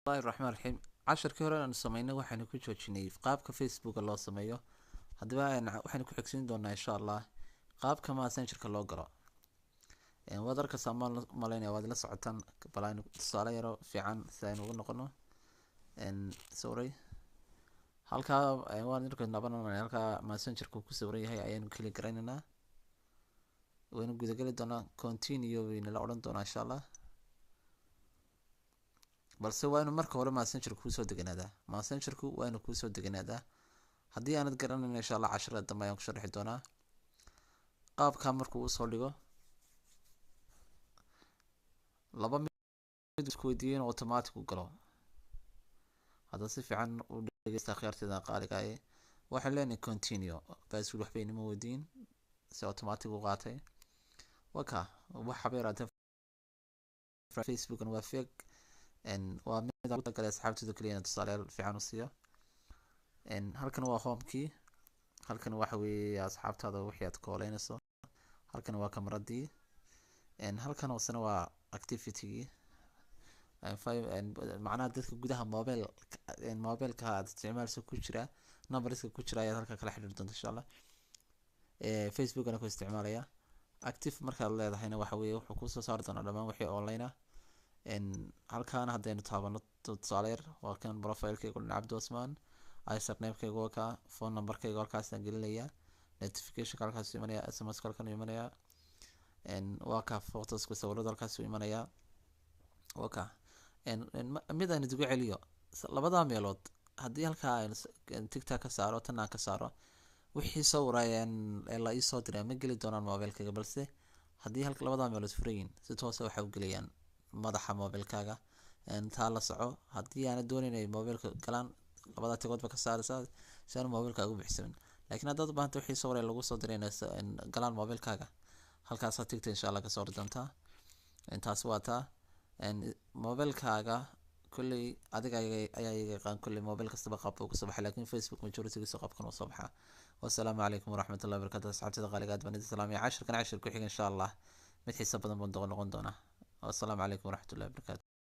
Bismillahi raxmaan raxiim. Casharkii hore aanu sameynay waxaynu ku joojinay qaabka Facebooka loo sameeyo. Haddaba waxaynu ku xigsiin doonaa, insha Allah, qaabka Messengerka loo galo. Waad arkaysaa maan malaynaya, waad la socotaan. Bal aynu tusaale yaro fiican si aynu ugu noqono. Sorry, halkaa waan arkaynaa nabanana, halkaa Messengerka ku sawiran yahay ayaanu click garaynaynaa. Waynu gudageli doonaa, continue bayna la odhan doonaa, insha Allah. Balse waa inuu marka hore Messenger kuusoo deganaadaa. Messengerku waa inuu kuusoo deganaadaa. Haddii aanad garanayn, insha Allah casharada dambe ayaan ku sharxi doonaa qaabkaa. Markuu usoo dhigo laba mid isku weydiiyo inuu automatic u galo. Hadda si fiican u dhegeysta, khiyaarteeda qaaliga ah. Waxaan leenahay continue. Password waxba inama weydiin, si automatic u qaatay. Waka waxaba yaraatee Facebookan waa fake, waa mid talagalay asxaabtooda kaliya in tusaalayaal fiican u siiyo. Halkan waa homekii, halkan waxa weeye asxaabtaada wixii aad kooleynayso, halkan waa kamaradii, halkan hoosena waa activitygii, macnaha dadka gudaha mobileka aad isticmaalso ku jira, numberska ku jira ayaad halka kala xiriiri doonta, insha Allah. Facebookana ku isticmaalaya. Active markaad leedahayna waxa weeye wuxuu kusoo saari doonaa dhammaan wixii online ah. Halkaana haddaynu taabano, tusaale yar, waa kan profilekaygu dhan, Cabdi Osman, usernamekaygu waa kaa, phone numberkaygu halkaasaan gelinayaa, notificationka halkaasuu imanaya, SMS halkan imanaya, waa ka photosku, sawirada halkaasuu imanaya, waa ka. Mid aan idigu celiyo, labadaa meelood haddii halkaa aynu tickta ka saaro, tan aan ka saaro, wixii sawira ee la iisoo diray ma geli doonaan mobilkayga. Balse haddii halka labadaa meelood furayin, si toosa waxay u gelayaan madaxa mobilkaaga. Taa la soco. Haddii aana doonayn inay mobilka galaan, labada tigoodba ka saaraysaa si aanu mobilkaaga u bixsamin. Laakiin haddaad u baahanta wixii sawir ee lagu soo diray inay galaan mobilkaaga, halkaasaa tickta, insha Allah, ka saari doontaa. Taasi waa taa. Mobilkaaga kolley adiga ayaa iga yaqaan. Kolley mobil kastaba qaab buu kusoo baxay, laakiin Facebook majoritygiisa qaabkan uu soo baxaa. Wasalaamu calaykum waraxmatullahi wabarakatu. Asxaabtada qaaliga, aad baan idin salaamaya. Cashirkan cashir ku xiga, insha Allah, mid xiisa badan buu noqon doonaa. Wasalaamu calaykum waraxmatullahi wabarakatu.